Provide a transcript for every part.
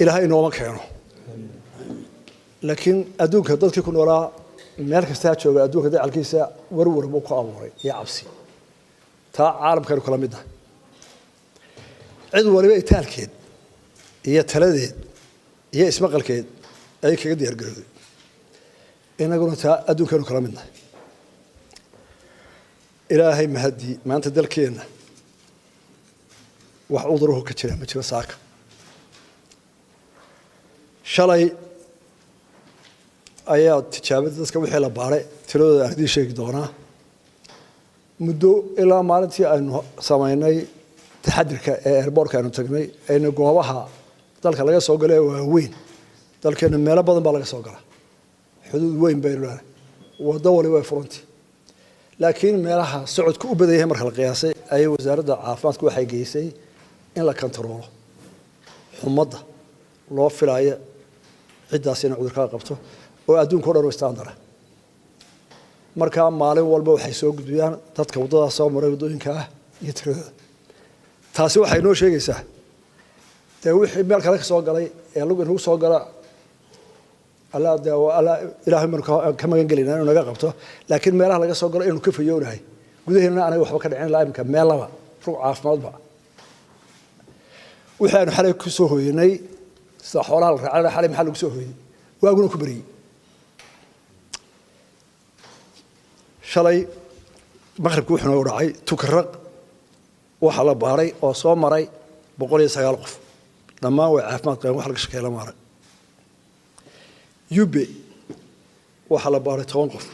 Ilaahay inooma keeno, laakiin adduunka dadkii ku noolaa meel kastaa jooga adduunka dacalkiisa warwar buu ku abuuray iyo cabsi. Taa caalamkaynu kala mid nahay, cid waliba itaalkeed iyo taladeed iyo ismaqalkeed ayay kaga diyaar garowday. Inaguna taa adduunkaynu kala mid nahay. Ilaahay mahadii, maanta dalkeenna wax cuduruhu ka jira ma jiro. Saaka shalay ayaa tijaabada dadka wixii la baaray tiradooda ardii sheegi doonaa. Muddo ilaa maalintii aynu samaynay taxadirka ee airportka aynu tagnay, aynu goobaha dalka laga soo galay waaweyn, dalkeena meelo badan baa laga soo galaa, xuduud weyn baynu leedahay, waddo waliba way furanti, laakiin meelaha socodku u badan yahay marka la qiyaasay ayay wasaaradda caafimaadku waxay geysay in la kantaroolo xumadda loo filaayo ciddaas inay cudurkaa qabto oo adduunka o dhan u istaandara. Markaa maalin walba waxay soo gudbiyaan dadka waddadaas soo maray, waddooyinka ah iyo tiradooda. Taasi waxay noo sheegaysaa dee wixii meel kale ka soo galay ee lug inagu soo gala. Alla dee alla ilaahay baynu ka magan gelayna inuu naga qabto, laakiin meelaha laga soo galo inuu ka fayoonahay, gudaheennana anaga waxba ka dhicin ilaa imika meel laba rug caafimaadba. Wixii aynu xalay ku soo hooyanay sida xoolaha la raacana, xalay maxaa lagu soo hooyey? Waaguna ku beriyey. Shalay maqribki wuxuu noogu dhacay Tukaraq waxaa la baaray oo soo maray 109 qof, dhammaan way caafimaad qabeen, wax laga shakeeya lama arag. Ube waxaa la baaray 10 qof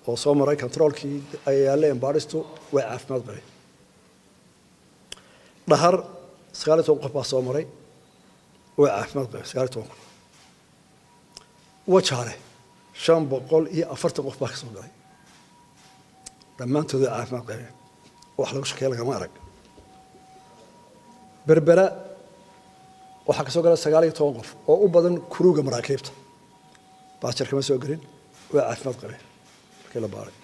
oo soo maray controolkii ay yaaleen baadhistu, way caafimaad qabeen. Dhahar 19 qof baa soo maray, way caafimaad qabeen 19 qof. Wajaale 540 qof baa ka soo galay, dhammaantood way caafimaad qabeen, wax lagu shakeeya lagama arag. Berbera waxaa ka soo galay 19 qof oo u badan kuruuga maraakiibta, baajar kama soo gelin, way caafimaad qabeen markii la baaray.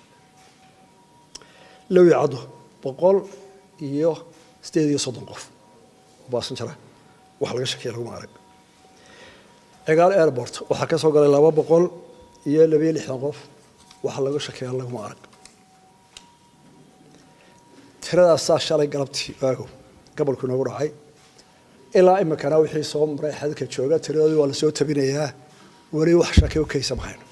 Lowi Caddo 138 qof oo baasanjara, wax laga shakiya laguma arag. Cigaal Airport waxaa ka soo galay 262 qof, wax laga shakiya laguma arag. Tiradaasaa shalay galabtii waagow gobolku inoogu dhacay. Ilaa imikana wixii soo maray xadka jooga tiradoodii waa lasoo tabinayaa, weli wax shaki u kaysa mahayno.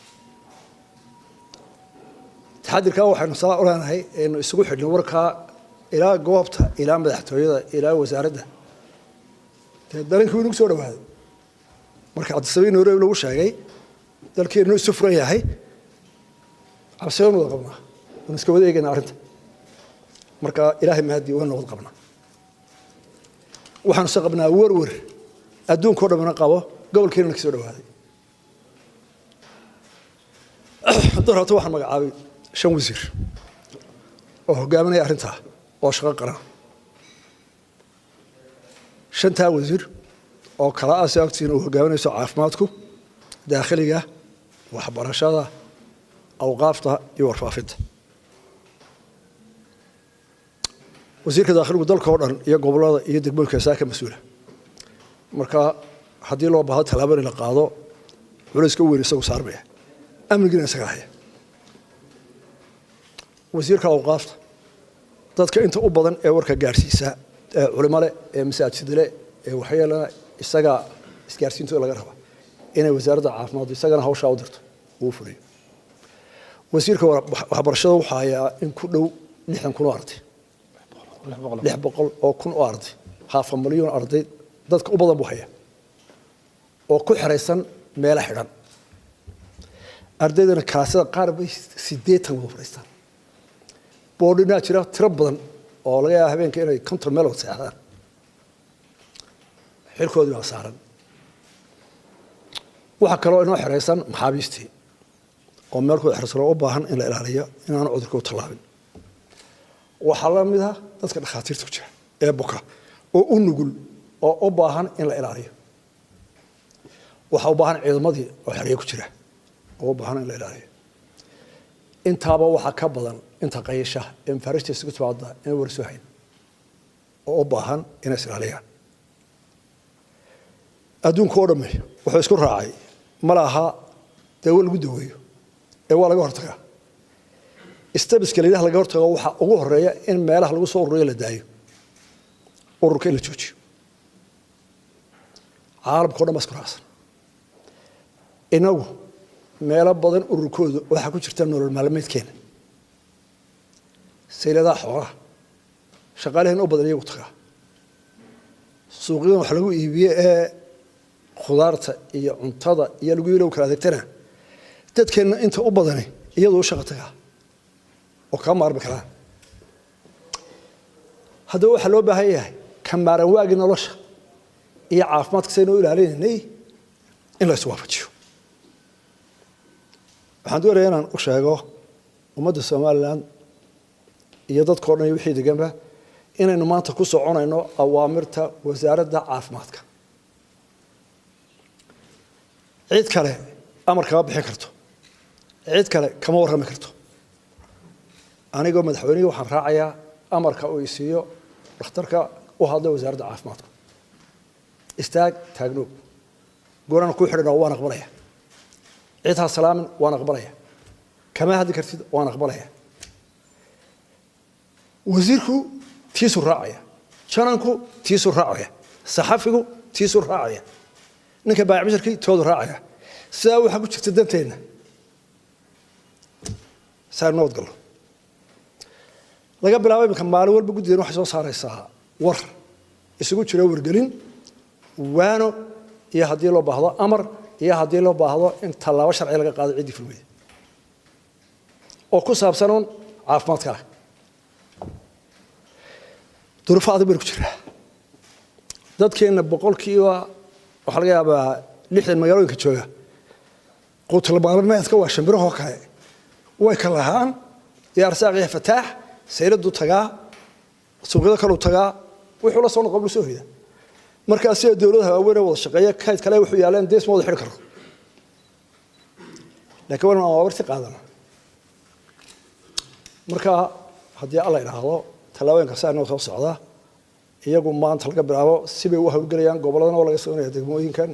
Taxadirkaa waxaynu saa u leenahay aynu isugu xidhno warkaa ilaa goobta, ilaa madaxtooyada, ilaa wasaaradda. Dee dalinkii inagu soo dhawaaday marka Cabdisabiin Nairobi lagu sheegay dalkeenu isu furan yahay, cabsibaynu wada qabnaa, waynu iska wada eegaynaa arrinta. Marka ilaahay mahadii waynu wada qabnaa, waxaanu se qabnaa werwer adduunka o dhamina qabo, gobolkeenuna ka soo dhawaaday. Dar horta waxaan magacaabay 5 wasiir oo hogaaminaya arrintaa oo shaqo qaran. 5taa wasiir oo kala ah si agtiin uu hogaaminayso caafimaadku, daakhiliga, waxbarashada, awqaafta iyo warfaafinta. Wasiirka daakhiligu dalka oo dhan iyo gobollada iyo degmooyinka saa ka mas-uula. Marka haddii loo baahdo tallaabo in la qaado, culayska u weyn isagu saarmaya, amnigiina isaga haya. Wasiirka awqaafta dadka inta u badan ee warka gaadhsiisa ee culimo leh ee masaajidle ee waxyeelana isaga isgaarsiintooda laga raba inay wasaaradda caafimaaddu isagana hawshaa u dirto uu fuliyo. Wasiirka waxbarashada wuxuu hayaa in ku dhow 60,000 oo arday, 600,000 oo arday, 500,000 arday dadka u badan buu hayaa oo ku xeraysan meelo xidhan. Ardaydana kalaasada qaar bay 80 wada fadhiistaan, boodhinaa jira tiro badan oo laga yaaba habeenka inay 50 meel wada seexdaan, xilkoodii baa saaran. Waxaa kaloo inoo xeraysan maxaabiistii oo meel ku xeraysan oo u baahan in la ilaaliyo inaanu cudurka u tallaabin. Waxaa la mid ah dadka dhakhaatiirta ku jira ee buka oo u nugul oo u baahan in la ilaaliyo. Waxaa u baahan ciidamadii oo xeryo ku jira oo u baahan in la ilaaliyo. Intaaba waxaa ka badan inta qayasha ee mafaarishta isugu timaada inay war soo hayn oo u baahan inay is ilaaliyaan. Adduunka oo dhammi wuxuu isku raacay ma laha dawo lagu daweeyo ee waa laga hortagaa. Steps-ka la yidhaha laga hortago waxaa ugu horeeya in meelaha lagu soo ururiyo la daayo, ururka in la joojiyo. Caalamka o dhan baa isku raacsan. Inagu meelo badan ururkooda waxaa ku jirta nolol maalmeedkeena, sayladaha xoolaha shaqaalaheen u badan iyagu tagaa, suuqyadan wax lagu iibiye ee khudaarta iyo cuntada iyo lagu ilow kala adeegtana dadkeenna inta u badani iyadoo u shaqo tagaa oo kaa maarmi karaan. Haddaba waxaa loo baahan yahay ka maaran waagii nolosha iyo caafimaadka saynu u ilaalinaynay in la iswaafajiyo. Waxaan doonaya inaan u sheego ummadda Somaliland iyo dadka o dhan iyo wixii deganba inaynu maanta ku soconayno awaamirta wasaaradda caafimaadka. Cid kale amar kama bixin karto, cid kale kama warrami karto. Anigoo madaxweynihii waxaan raacayaa amarka uu isiiyo dhakhtarka u hadlay wasaaradda caafimaadka. Istaag taagnoog, goorana kuu xidhan waan aqbalaya, cid ha salaamin waan aqbalaya, kama hadli kartid waan aqbalaya. Wasiirku tiisuu raacaya, jananku tiisuu raacaya, saxafigu tiisuu raacaya, ninka baayac musharkii toodu raacaya. Sidaa waxaa ku jirta danteenna saanu nabad gallo. Laga bilaabo iminka maalin walba guddidan waxay soo saaraysaa war isugu jira wargelin, waano iyo haddii loo baahdo amar, iyo haddii loo baahdo in tallaabo sharci laga qaado ciddii fulmeyda oo ku saabsanuun caafimaadkaaga. Duruufo adag baynu ku jiraa. Dadkeenna boqolkiiba waxaa laga yaabaa 60 magaalooyinka jooga quutul maalmeedka waa shimbirahoo kale, way ka lahaan iyo arsaaq iyo fataax, sayladuu tagaa, suuqyada kaluu tagaa, wuxuu la soo noqon buu soo hoyda. Markaa sida dowladaha waaweyn ee wada shaqeeya kayd kale wuxuu yaaleen dees ma wada xidhi karo, laakiin waa awaamirti qaadana. Marka haddii Alla idhaahdo tallaabooyinka saa inoo soo socda, iyagu maanta laga bilaabo sibay u hawlgelayaan. Gobolladana waa laga soconaya, degmooyinkan